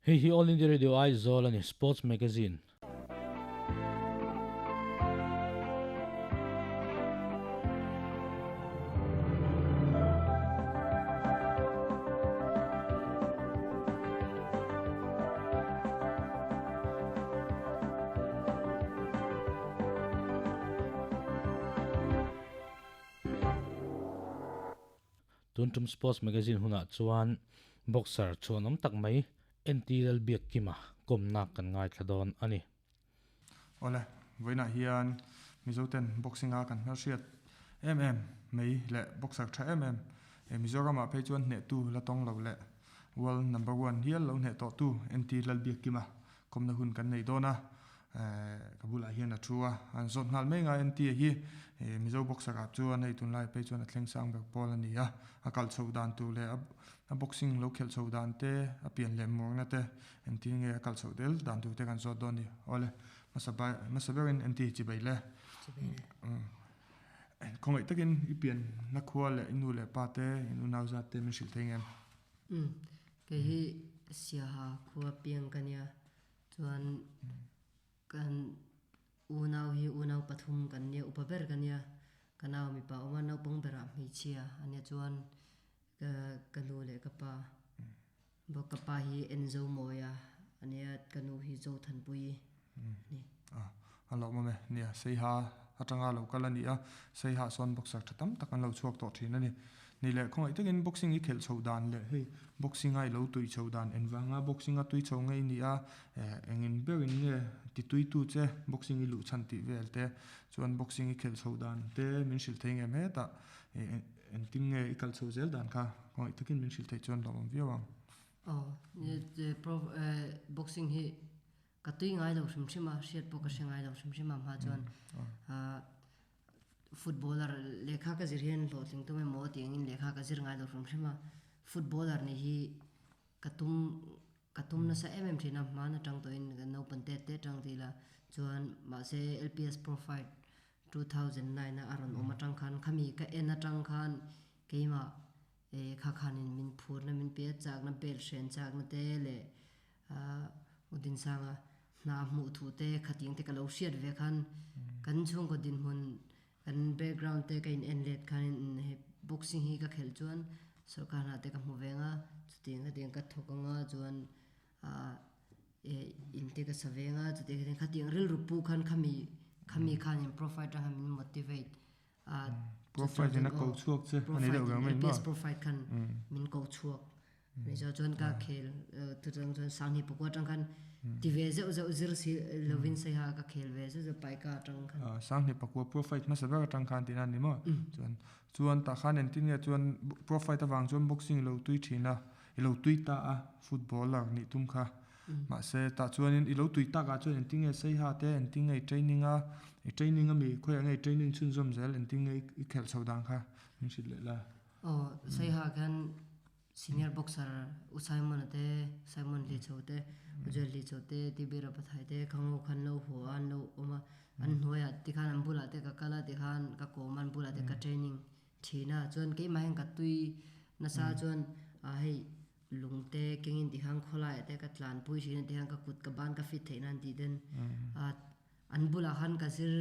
Hei hi All India Radio Aizawl a ni, Sports Magazine. Tun tum Sports Magazine hunah chuan boxer chhuanawm tak mai NT Lalbiakkima kawmna kan ngaithla dawn a ni. Awle, vawiinah hian Mizoten boxing a kan hmelhriat em em mai leh boxer tha em em, Mizoramah phei chuan hnehtu la tawng lo leh world number one hial lo hneh tawhtu NT Lalbiakkima kawmna hun kan nei dawn a. Ka bulah hian a thu a, an zawt nghal mai nga NT-a hi Mizo boxer ah chuan hei tunlai phei chuan a thleng sang ber pawl a ni a, a kal chho dan tur leh a boxing lo khelh chho dan te, a pian leh muangna te engtin nge a kal chhoh del dan tur te kan zawt dawn a ni. Awle, hmasa hmasa berin NT chi bei le. Khawngaih takin i pian na khua leh i nu leh pa te, in unau zat te min hrilh thei ngem? Umm, kei hi Siaha khua piang ka nia. Chuan kan unau hi unau pathum kan nia, upa ber ka nia, ka nau mipa awm a, naupang berah hmeichhia a nia chuan ka ka nu leh ka pa bawk ka pa hi Enzo Mawia a nia, ka nu hi Zothanpuii a ni. A lawmawm e, nia Seiha atanga lo kal a ni a, Seiha sawn boxer tha tam tak an lo chhuak tawh thin a ni. Ni leh khawngaih takin boxing i khelh chho dan leh hei boxing a i lo tui chho dan engvanga boxing a tui chho nge i nih a, engin berin nge ti tui tu che boxing i luh chhan tih vel te chuan boxing i khelh chho dan te min hrilh thei ngem hetah engtin nge i kal chho zel dan kha khawngaih takin min hrilh theih chuan lawmawm viau ang. Aw, boxing hi Ka tui ngai lo hrim hrim a, hriat pawh ka hre ngai lo hrim hrim a hma chuan footballer lehkha ka zir hian hlawhtling tum emaw tih angin lehkha ka zir ngai lo hrim hrim a, footballer nih hi ka tum ka tum nasa em em thin a hman atang tawhin ka naupang te te atang tih ila chuan mahse LPS profile 2009 a a rawn awm atang khan khami ka en atang khan keimah kha khanin min phurna min pe a chakna bel hren chakna te leh U Dinsanga hna hmuh thu te khating te ka lo hriat ve khan kan chhungkaw dinhmun kan background te ka in en let khan in he boxing hi ka khelh chuan sorkar hna te ka hmu ve ang a chutiang khatiang ka thawk ang a chuan in te ka sa ve ang a chutiang khatiang khatiang rilru pu khan khami khami khan in profile atang khan min motivate a profile in a ko chhuak che ani deuh reng mai maw LPS profile khan min ko chhuak Ni zo chuan ka khel tutang chuan Sanghi pakua atang khan ti ve zeuh zeuh zir si lovin sei ha ka khel ve zeuh zeuh paika atang khan. Sanghi pakua pro fight hmasa ber atang khan tihna a ni maw? Chuan chuan tah khan engtin nge chuan pro fight avang chuan boxing i lo tui thin a, i lo tui ta a footballer nih tum kha. Mahse tah chuanin i lo tui takah chuan engtin nge sei ha te engtin nge i training a, i training ami khawiah nge i training chhunzawm zel engtin nge i khelh chho dan kha min hrilh leh la. Aw sei ha khan Senior boxer U Simon-a te, Simon Hlichho te, U Joel Hlichho te, Tibira Pathai te Khango khan lo haw a, an lo awm a. An hnuaiah tikhan an bulah te ka kal a, tikhan ka kawm a, an bulah te ka training thin a. Chuan keimah hian ka tui nasa chuan hei lung te kengin tikhan khawlaiah te ka tlanpui thin a, tikhan ka kut ka ban ka fit theih nan tih ten an bulah khan ka zir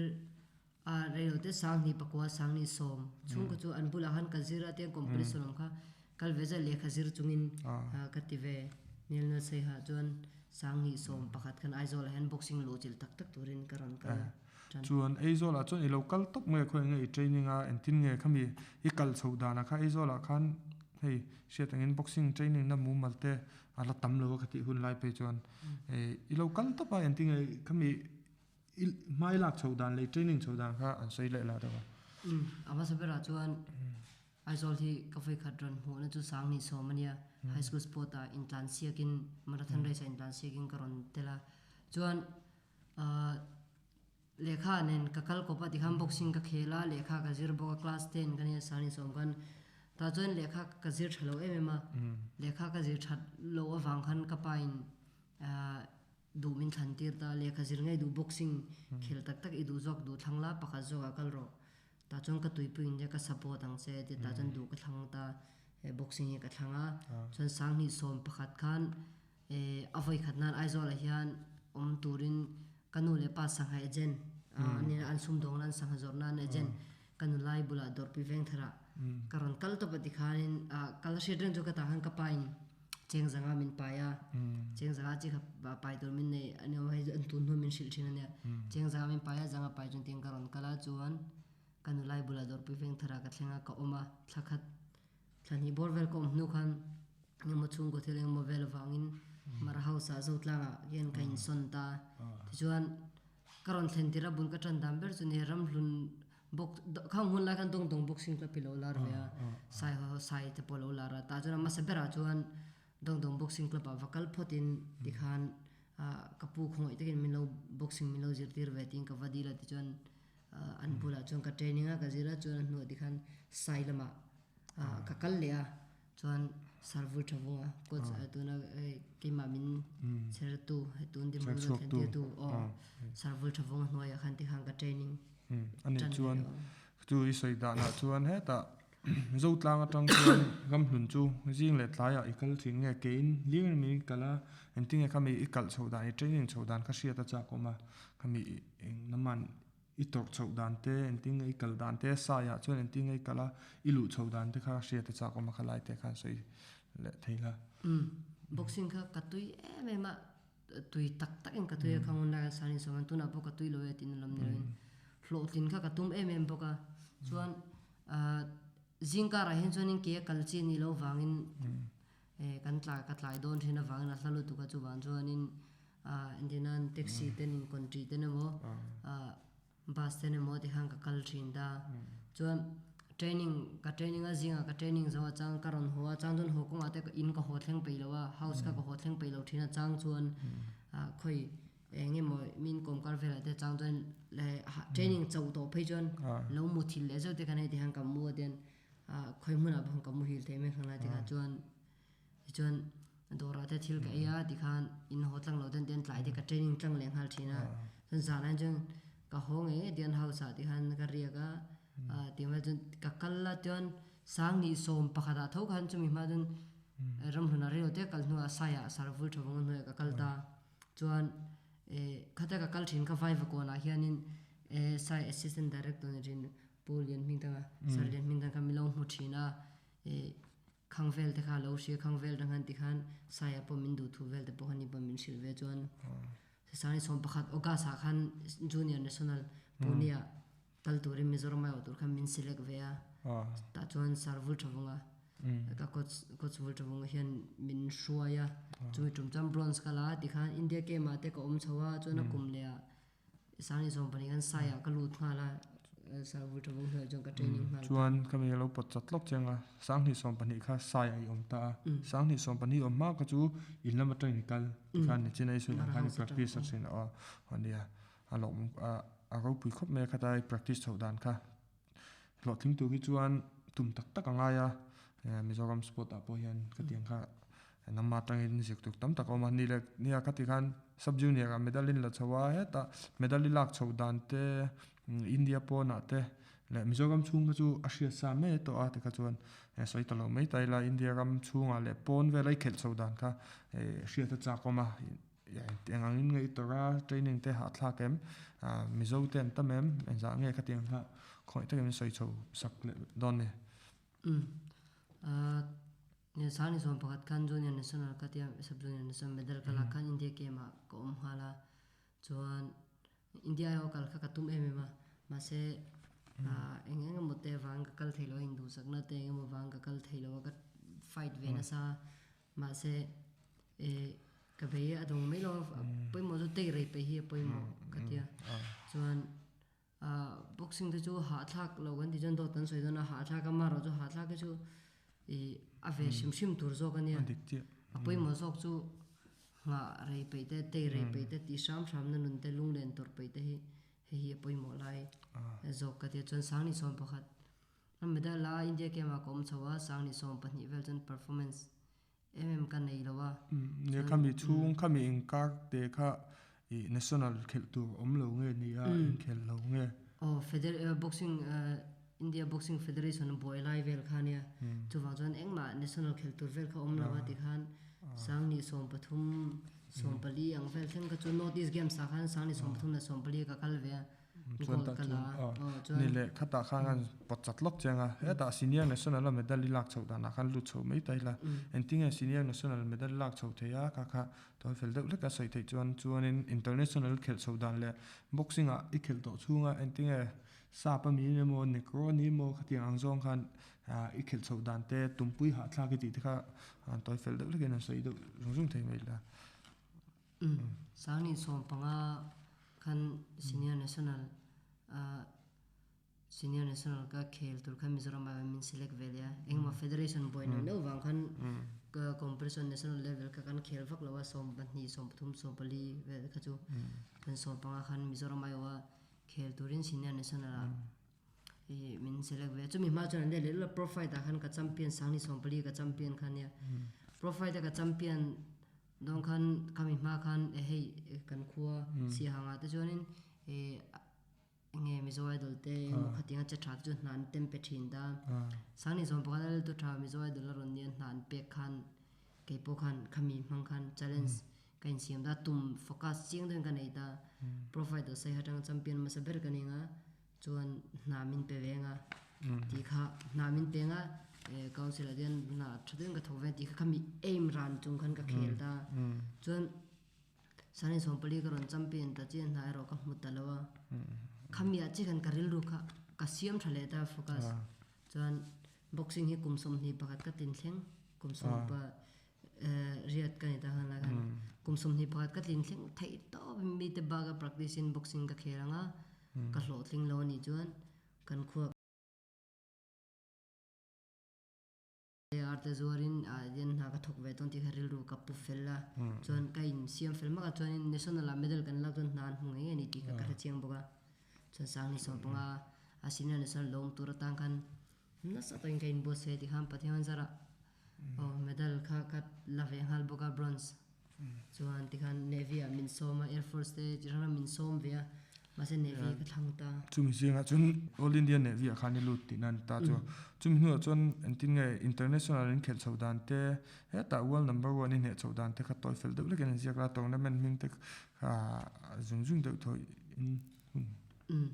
A reilote Sanghnih pakua Sanghnih sawm chhungkaw chu an bulah khan ka zir a tiang competition awm kha kal ve zat lehkha zir chungin ka ti ve Nel Nel Saiha chuan Sanghnih sawm pakhat khan Aizawl ah hian boxing luh chilh tak tak turin ka rawn kal a tan. Chuan Aizawl ah chuan i lo kal tawp nge khawi nge i training a engtin nge khami i kal chho dan ah kha Aizawl ah khan hei hriat angin boxing training na mumal te a la tam lo a ka tih hun lai phei chuan i lo kal tawp a engtin nge khami I hmai lak chho dan leh training chho dan kha an sawi leh lah deuh a. Umm, a hmasa berah chuan Aizawl hi ka vawi khat rawn hmuhna chu Sanghnih sawm a nia, High School Sport ah intlan siakin, Marathon race ah intlan siakin ka rawn tel a. Chuan ahh lehkha nen ka kal kawp a tikhan boxing ka khel a, lehkha ka zir bawk a, class ten ka nia Sanghnih sawm khan. Tah chuan lehkha ka zir tha lo em em a, lehkha ka zir that loh avang khan ka pa in ahh Duh min thlan tir ta, lehkha zir ngei duh boxing khel tak tak i duh zawk duh thlang la pakhat zawkah kal rawh. Tah chuan ka tuipui in nia ka support ang che ti tah chuan duh ka thlang ta, boxing hi ka thlang a. Chuan Sanghnih sawm pakhat khan A vawi khat nan Aizawl ah hian awm turin ka nu leh pa sangha agent an ni a, an sumdawng an sangha zawrh nan agent ka nu lai bulah dawrpui veng tharah ka rawn kal tawp a tikhanin kal a hriat reng chu ka tah khan ka pa in cheng zanga min pai a, cheng zanga chi kha pai tur min nei a ni awm a, hei chu an tun hnu min hrilh thin a nia, cheng zanga min pai a, zanga pai chuan tiang ka rawn kal a chuan ka nu lai bulah dawrpui veng tharah ka thleng a, ka awm a, thla khat thla hnih bawr vel ka awm hnu khan engemaw chhungkaw thil engemaw vel avangin Mara House ah Zotlangah hian ka insawn ta tichuan ka rawn thlen tirh a bul ka tan dan ber chu ni ramhlun bawk khang hun lai khan dawng dawng boxing club hi lo lar ve a sai ho sai te pawh lo lar a tah chuan a hmasa berah chuan dawng dawng boxing club ah va kal phawtin tikhan ah ka pu khawngaih takin min lo boxing min lo zirtir ve tiin ka va dil a tichuan an bulah chuan ka training a ka zir a chuan a hnuah tikhan sai lamah ah ka kal leh a chuan sarvul tha vunga coach tuna hei keimah min chher tu hei tun din hmun rawn thlen tir tu aw sarvul tha vunga hnuaiah khan tikhan ka training ani chuan chu i sawi danah chuan hetah Zotlang atang chuan ramhlun chu zing leh tlaiah i kal thin nge keiin hlir in min kal a engtinge khami i kalh chhoh dan i training chhoh dan kha hriat a chak awm a khami eng naman i tawrh chhoh dan te engtin nge i kal dan te saiah chuan engtin nge i kal a i luh chhoh dan te kha hriat a chak awm a khalai te khan sawi leh thei la. Umm boxing kha ka tui em em a tui tak tak in ka tui a khang hun lai khan Sani sawn tunah pawh ka tui lo e tiin a lam ni loin hlawhtlin kha ka tum em em bawk a chuan ah zingkarah hian chuanin ke a kal chi a nih loh vangin kan tlai ka tlai dawn thin avangin a hla lutuk a chuvang chuanin ah engtin taxi ten in country ten emaw ah bus ten emaw ti khan ka kal thin ta chuan training ka training a zingah ka training zo a chang ka rawn haw a chang chuan haw kawngah te in ka haw thleng peih lo a house kha ka haw thleng peih lo thin a chang chuan ah khawi eng emaw min kawm kar velah te chang chuan training chauh tawh phei chuan lo muthilh leh zeuh te khan hei ti khan ka mu a tian ah khawi hmunah pawh ka muhil thei mai khan lai tikah chuan tichuan dawrah te thil ka ei a tikhan in haw tlang lo ten ten tlai te ka training tlang leh nghal thin a chuan zanah hian chuan ka haw ngei ngei tian house ah tikhan ka riak a ah tih mai chuan ka kal a chuan sangni sawm pakhatah tho khan chumi hma chuan ramhlun ah reilo te kal hnuah saiah sarvul tha vawng hnuaiah ka kal ta chuan eh khata ka kal thin kha vaivakawnah hianin eh sai assistant director ni thin Pu Lianhmingthanga, Sir Lianhmingthanga kha min lo hmu thin a, ih khang vel te kha a lo hria, khang vel reng han ti khan Saia pawh min duh thu vel te pawh khan ni pawh min hrilh ve chuan Sesani sawm pakhat August ah khan Junior National Pune ah kal turin Mizoram aiawh tur khan min select ve a, tah chuan Sir Vulthavunga ka coach coach Vulthavunga hian min hruai a, chumi tum chuan bronze ka la a tikhan India game ah te ka awm chho a chuan a kum leh ah Sani zawng pahnih khan saiah ka lut nghal a, Sarvul Thavung hnuaiah chuan ka training nghal ta. Chuan ka mi lo pawt chat lawk chiang a, Sanghnih sawm pahnih kha saiah i awm ta a, Sanghnih sawm pahnih awm hma kha chu in lam atangin i kal tikhan nichin a i sawi ang khan i practice a thin a aw nia a lawm a ropui khawp mai a khata i practice chhoh dan kha hlawhtling tur hi chuan tum tak tak a ngai a, Mizoram sport ah pawh hian ka tiang kha Nangmah atangin zir tur tam tak a awm a, ni leh nia ka ti khan sub junior ah medal in la chho a, hetah medal i lak chhoh dan te India pawnah te leh Mizoram chhung kha chu a hriat sa mai tawh a tikha chuan sawi ta lo mai ta ila India ram chhungah leh pawn vela i khelh chhoh dan kha hriat a chak awm a, eng angin nge i tawrh a training te hahthlak em Mizo te an tam em engzah nge khatiang kha khawngaih takin min sawi chho sak leh dawn ni. Umm ah Ni Sani zawm pakhat khan Junior National ka tia Sub Junior National medal ka lak khan India game ah ka awm nghal a chuan India aiawh kal kha ka tum em em a mahse ah eng eng emaw te avangin ka kal thei lo a induhsakna te eng emaw vang ka kal thei lo a ka fight ve nasa mahse eh ka bei a dawng mai lo a pawimawh chu take rei peih hi a pawimawh ka tia chuan Ah boxing te chu hahthlak lo kan tih chuan dawt kan sawi dawn a, hahthlak a marawh chu hahthlak hi chu ih a ve hrim hrim tur zawk a nia. A pawimawh zawk chu nghah rei peih te, tei rei peih te, tih hram hram na nun te, lunglen tawrh peih te hi hei hi a pawimawh lai zawk ka ti a. Chuan Sangni sawm pakhat a medal a India game ah ka awm chho a, Sangni sawm pahnih vel chuan performance em em ka nei lo a. Nia khami chhung khami inkar te kha ih national khelh tur awm lo nge ni a inkhel lo nge. Aw feder boxing India boxing federation buai lai vel kha nia chuvang chuan engmah national khelh tur vel kha awm lo a tikhan Sangni 13 14 ang vel thleng kha chu North East Games ah khan Sangni 33 leh 14 ka kal ve a Chuan gold tah ka chuan la a aw aw ni chuan leh khatah khan an pawt chat lawk chiang a hetah senior national a medal i lak chhoh danah khan lut chho mai ta ila engtinge senior national medal lak chho thei a kha kha tawi fel deuh hlek a sawi theih chuan chuanin international khelh chho dan leh boxing ah i khelh tawh chhunga engtinge sap a mi emaw negro a ni emaw khatiang ang zawng khan ah i khelh chhoh dan te tumpui hahthlak i tih te kha an tawi fel deuh hlekin an sawi deuh zung zung thei mai ila. Sangni 15 khan senior national ah senior national ka khel tur khan Mizoram ah min select ve leh a, engemaw federation buai neuh neuh vang khan ka competition national level kha kan khel vak lo a, 12, 13, 14 vel kha chu kan 15 khan Mizoram aiawha khel turin senior national ah ih min select ve a, chumi hma chuan an let leh lul a, pro fight ah khan ka champion Sangni 14 ka champion kha ania, pro fight a ka champion dawn khan khami hma khan hei kan khua Siahangah te chuanin ih Nge Mizo Idol te emaw khatiang a che tha te chu hna an tem pe thin ta. Sangni zawng pakhat a riltu tha Mizo Idol a rawn nia hna an pek khan kei pawh khan khami hmang khan challenge ka insiam ta tum focus chiang deuhin ka nei ta. Pro Fighter Saiha atanga champion hmasa ber ka ning a chuan hna min pe ve anga tih kha hna min pe anga council ah hian hna tha deuhin ka thawk ve tih kha khami aim ran chung khan ka khel ta. Chuan Sani 14 ka rawn champion ta chian hna erawh ka hmu ta lo a, khamiah che khan ka rilru kha ka siam tha leh ta focus chuan boxing hi kum 21 ka tlin thleng kum sawm pa riat ka ni ta khan lai khan kum 21 ka tlin thleng theih tawp in mite bak a practice in boxing ka khel ang a ka hlawhtling lo a nih chuan kan khua AR te zuarin ah hian hna ka thawk ve dawn tih kha rilru ka pu fel a, chuan ka insiam fel mak a, chuanin national ah medal kan lak chuan hna an hmu ngei ngei a ni tih kha ka hre chiang bawk a, chuan Sangni 15 a senior national lawm tur atan khan nasa takin ka inbuatsaih a ti khan Pathian zarah aw medal kha ka la ve nghal bawk a bronze chuan tikhan navy ah min sawm a air force te chi hrang hrang min sawm ve a mahse navy ka thlang ta. Chumi zingah chuan All India Navy ah khan i lut tihna a ni ta chu. Chumi hnuah chuan engtin nge international in khelh chhoh dan te, hetah world number one i hneh chhoh dan te kha tawi fel deuh lekin an ziak la, tournament hming te kha zung zung deuh thaw in hun.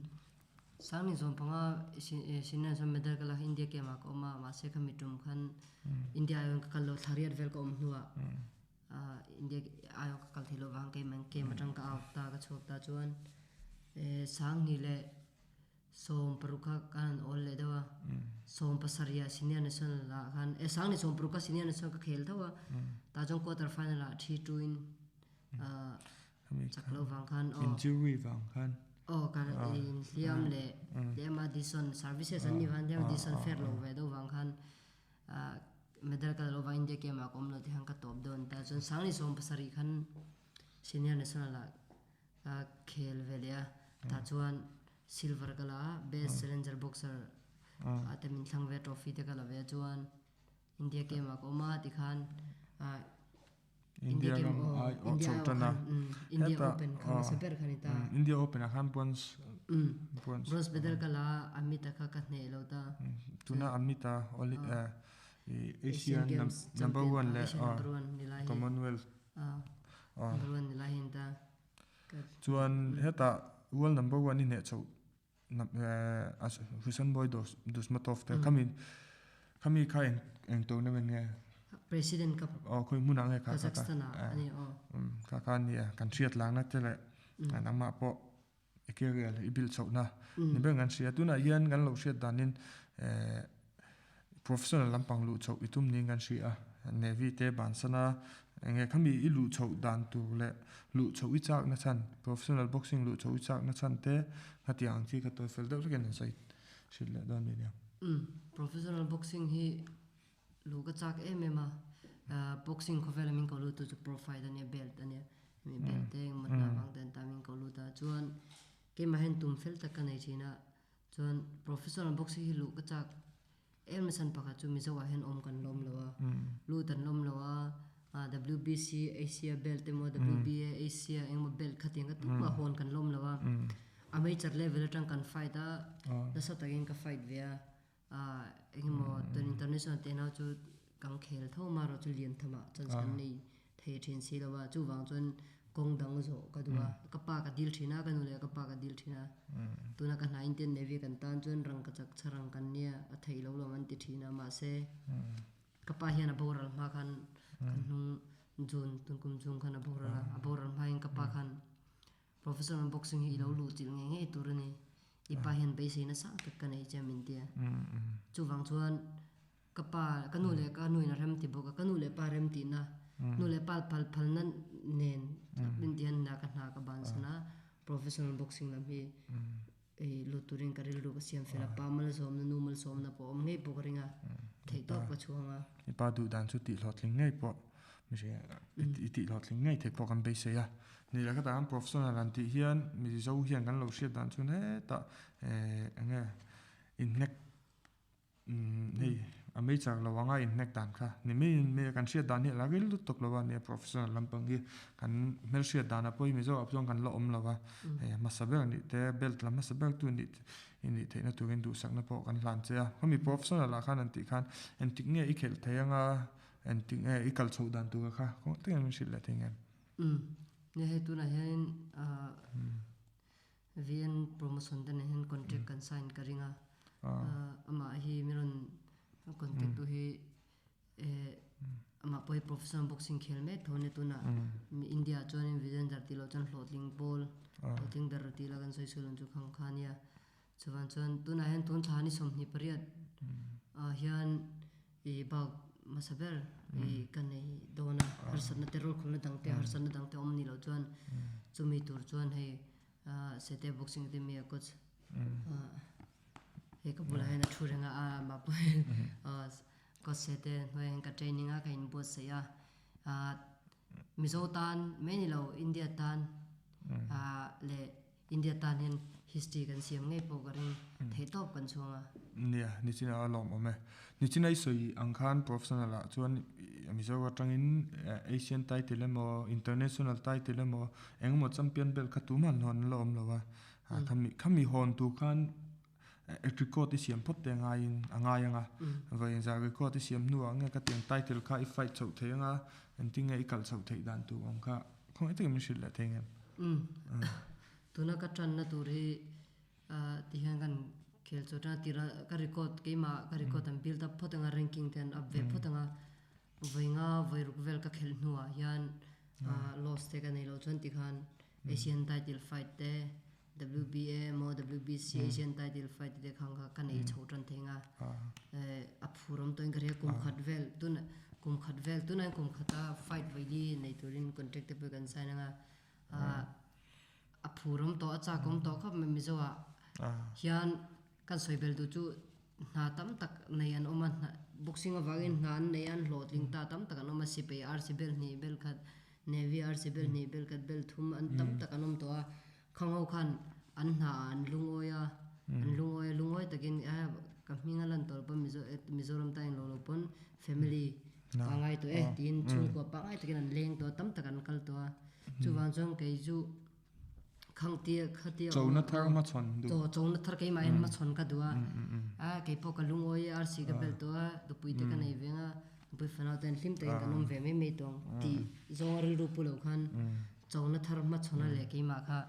Sangni 15 senior chuan medal ka lak India game ah ka awm a, mahse khami tum khan India aiawhin ka kal lo thla riat vel ka awm hnuah India aiawh ka kal thei loh vang keimah game atang ka out ta ka chhuak ta chuan Sangni leh 16 kha kan han awl leh deuh a, 17 ah senior national ah khan Sangni 16 kha senior national ka khel tho a, tah chuan quarter final ah 3-2 in Chak loh vang khan aw. Injury vang khan. Aw kan inhliam leh tlem a dison services an nih vang tlem a dison fair lo ve deuh vang khan medal ka la lo vang India game ah ka awm lo tih khan ka tawp dawn ta chuan Sangni 17 khan senior national ah ka khel ve leh a tah chuan silver ka la a best challenger boxer ah te min thlang ve a trophy te ka la ve a chuan India game ah ka awm a tikhan India ram ai awh chho tan a. India Open kha hmasa ber kha ni ta. India Open ah khan bronze bronze bronze medal ka la a Amit-a kha ka hneh lo ta. Tuna Amit-a Asian number one leh Commonwealth number one ni lai hi ni ta. Chuan hetah world number one i hneh chhoh Husanboy Dusmatov te khami khami kha eng eng tournament nge? President Cup. Aw khawi hmunah nge kha kha Kazakhstan ah a ni aw. Kha kha a nia kan hriat langna te leh nangmah pawh i career i build chhohna ni ber kan hria. Tunah hian kan lo hriat danin Professional lampang luh chhoh i tum niin kan hria a, Navy te bansana enge khami i luh chhoh dan tur leh luh chhoh i chakna chhan, professional boxing luh chhoh i chakna chhan te khatiang ang chi kha tawi fel deuh hlekin an sawi hrilh leh dawn nia. Umm, professional boxing hi luh ka chak em em a, boxing khawvela min ko lut tu chu pro fight ania, belt ania, hemi belt te engemaw hna vang te an ta min ko lut a, chuan keimah hian tum fel tak ka nei thin a, Chuan professional boxing hi luh ka chak em na chhan pakhat chu Mizo ah hian awm kan lawm lo a, lut an lawm lo a, WBC Asia belt emaw WBA Asia engemaw belt khatiang kha tumah hawn kan lawm lo a, amateur level atang kan fight a, nasa takin ka fight ve a, engemaw tun international te nau chu. kan khel tho ma ro chu lian thama chance kan nei thei thin si lo wa chu wang chuan kong dang zo ka duwa ka pa ka dil thina ka nu le ka pa ka dil thina tuna ka hna Indian Navy kan tan chuan rang ka chak charang kan nia a thei lo lo an ti thina ma se ka pa hian a boral hma khan kan hnung June tun kum June khan a boral a boral hma in ka pa khan professional boxing hi ilo lu chil nge nge tur ani i pa hian beisei na sang tak ka nei che min tia chu wang chuan ka pa ka nu le ka nu in a rem ti bawk a ka nu le pa rem ti na nu le pa phal phal na nen min ti hian na ka hna ka ban sana professional boxing lam hi ei lu turin ka rilru ka siam fel a pa mal sawm na nu mal sawm na pawh awm ngei pawh ka ring a theih tawp ka chhuang a. I pa duh dan chu tih hlawhtling ngei pawh i tih hlawhtling ngei theih pawh kan beisei a. Ni leh khatah khan professional an tih hian Mizo hian kan lo hriat dan chuan hetah eng nge inhnek hei a mei chak lo anga inhnek dan kha ni maiin mi kan hriat dan hi a la ril lutuk lo a nia professional lampang hi kan hmelhriat danah pawh hi Mizo ah chuan kan la awm lo a hei a hmasa ber nih te belt lam hmasa ber tu nih i nih theihna turin duhsakna pawh kan hlan che a khawmi professional ah khan an tih khan engtik nge i khelh thei anga engtik nge i kal chhoh dan tura kha kawng takin min hrilh leh thei ngem. Nia hei tunah hianin VN promotion te nen hian contract kan sign ka ring a amah hi mi rawn contact tu hi amah pawh hi professional boxing khel mek tho ania tunah India ah chuanin Vijender tih loh chuan hlawhtling pawl hlawhtling ber tih la kan sawi chhuah chu khang kha ania chuvan chuan tunah hian tun thla ni 28 ah hian i bak hmasa ber i ka nei dawn a harsatna te rualkhawlna dang te harsatna dang te awm ni loh chuan chumi tur chuan hei Sete boxing te mi a coach hei ka bulah hian a thu reng a amah pawh hian coach Sete hnuaiah hian ka training a ka inbuatsaih a Mizo tan mai ni lo India tan leh India tan hian history kan siam ngei pawh ka ring theih tawp kan chhuang a. Nia, nichina a lawmawm e. Nichina i sawi ang khan professional ah chuan Mizo atangin Asian title emaw International title emaw engemaw champion belt kha tumah an hawn la awm lo a. Khami khami hawn tur khan record i siam phawt te ngaiin a ngai ang a. Vawiin zah record i siam hnuah nge ka tiang title kha i fight chhoh thei ang a, engtin nge i kal chhoh theih dan tur ang kha khawngaih takin min hrilh leh thei ngem? Tuna ka tanna tur hi ti hian kan khel chawt a, tira ka record keimah ka record an build up phawt ang a, ranking te an up ve phawt ang a, vawi nga vawi ruk vel ka khelh hnuah hian loss te ka nei loh chuan tikhan Asian title fight te WBA emaw WBC Asian title fight te khang kha ka nei chho tan thei nga a phur awm tawhin ka hria kum khat vel tun kum khat vel tunah kum khata fight vawi nei turin contract te pawh kan sign anga a phur awm tawh a chak awm tawh khawp mai Mizo ah hian kan sawi bel duh chu hna tam tak nei an awm a boxing avangin hna an nei a an hlawhtling ta tam tak an awm a sipai RC bel hnih bel khat Navy RC bel hnih bel khat bel thum an tam tak an awm tawh a Khango khan an hna ah an lungawi a an lungawi a lungawi takin ka hming a lan tawh lo pawn Mizo Mizoram tan englo lo pawn family pangai tawh e tiin chhungkua pangai takin an leng tawh a tam tak an kal tawh a chuvang chuan kei chu khangtia khatia Chona thar hmachhawn duh chaw chona thar keimah hian hmachhawn ka duh a a keipawh ka lungawi a RC ka bel tawh a nupui te ka nei ve ang a nupui fanau te an hlim takin kan awm ve mai mai tawh ang tih zawnga rilru pu lo khan chona thar hmachhawn a leh keimah kha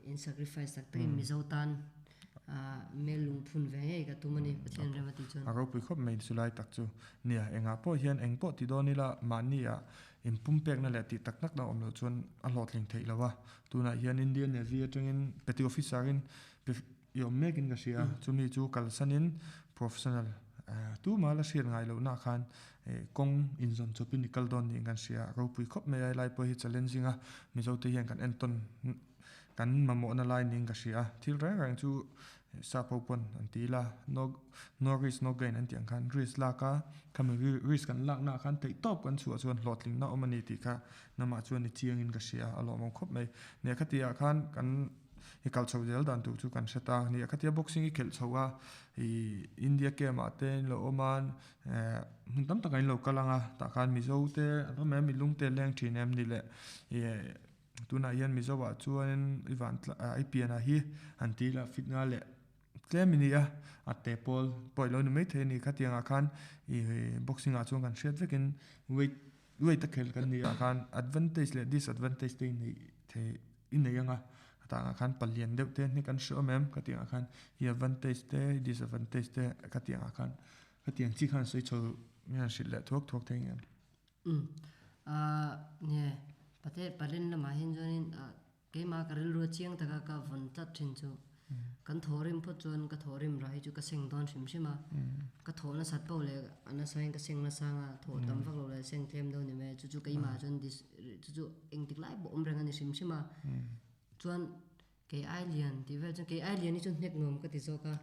in sacrifice tak takin Mizo tan mel lungphun ve ngei ka tum a ni Pathian rem a tih chuan. A ropui khawp mai chu lai tak chu. Nia, engah pawh hian eng pawh ti dawn ila mahni ah inpumpekna leh tih tak tak na awm loh chuan a hlawhtling theih lo a. Tunah hian Indian Navy atangin Petty Officer in i awm mekin ka hria a, chumi chu kalsanin professional tuma la hriat ngai lohna khan kawng inzawn chawpin i kal dawn niin kan hria a, ropui khawp mai a, helai pawh hi challenging a, Mizote hian kan entawn kan mamawhna lai niin ka hria a, thil reng reng chu sap ho pawn an ti ila no no risk no gain an tih ang khan risk lak a, khami risk kan lakna ah khan theihtawp kan chhuah chuan hlawhtlingna awm a ni tih kha namah chuan i chiangin ka hria a, a lawmawm khawp mai. Nia khatiah khan kan I kal chho zel dan tur chu kan hre ta. Nia khatia boxing i khelh chho a, i India camp ah te in lo awm a, hmun tam takah in lo kal ang a, tah khan Mizo te an awm em, Milung te leng thin em ni le, i tunah hian Mizo ah chuan i van i pian ah hi han ti ila fit nga leh. tlem i ni a, a te pawl pawh i lo ni maithei a ni. Khatiangah khan i boxing ah chuan kan hriat vekin weight weight a khel kan ni ah khan advantage leh disadvantage te i neih thei i nei ang a, khatangah khan palian deuh te hnek an hre awm em khatiangah khan i advantage te i disadvantage te khatiangah khan khatiang chi khan sawi chho nge an hrilh leh thuak thuak thei ngem. Umm ahh nge pate palen lamah hian chuanin ah keimah ka rilru a chiang taka ka vawn tlat thin chu kan thawhrim phawt chuan ka thawhrim rah hi chu ka seng dawn hrim hrim a, ka thawh nasat poh leh a nasa in ka seng nasa anga thawh tam vak lo leh seng tlem deuh ni mai a chu chu keimah chuan dis chu chu engtik lai pawh awm reng a ni hrim hrim a chuan Kei ai lian tih vel chuan kei ai lian hi chu hnek nuam ka ti zawk a,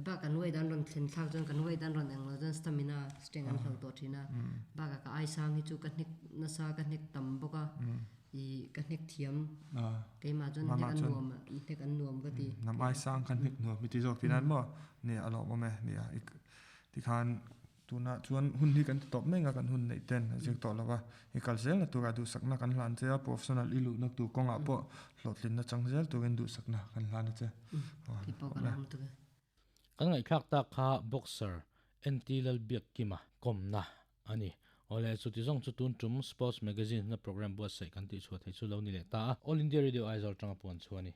bak kan weight an rawn thlen thlak chuan kan weight an rawn eng lo chuan stamina strength an hloh tawh thin a, bakah ka ai sang hi chu ka hnek nasa ka hnek tam bawk a, ih ka hnek thiam keimah chuan hnek an nuam hnek an nuam ka ti. Nam ai sang ka hnek nuam i ti zawk tih nan maw? Nia a lawmawm e nia tikhan Tunah chuan hun hi kan ti tawp mai nga kan hun neih ten a ziak tawh lo va, i kal zelna turah duhsakna kan hlan che a, professional i luhna tur kawngah pawh hlawhtlinna chang zel turin duhsakna kan hlan a che. Kan ngaihthlak tak kha boxer NT Lalbiakkima kawmna a ni. Awle, chuti zawng chu tun tum Sports Magazine hna program buatsaih kan tihchhuah theih chu lo ni leh ta a, All India Radio Aizawl tanga puan chu a ni.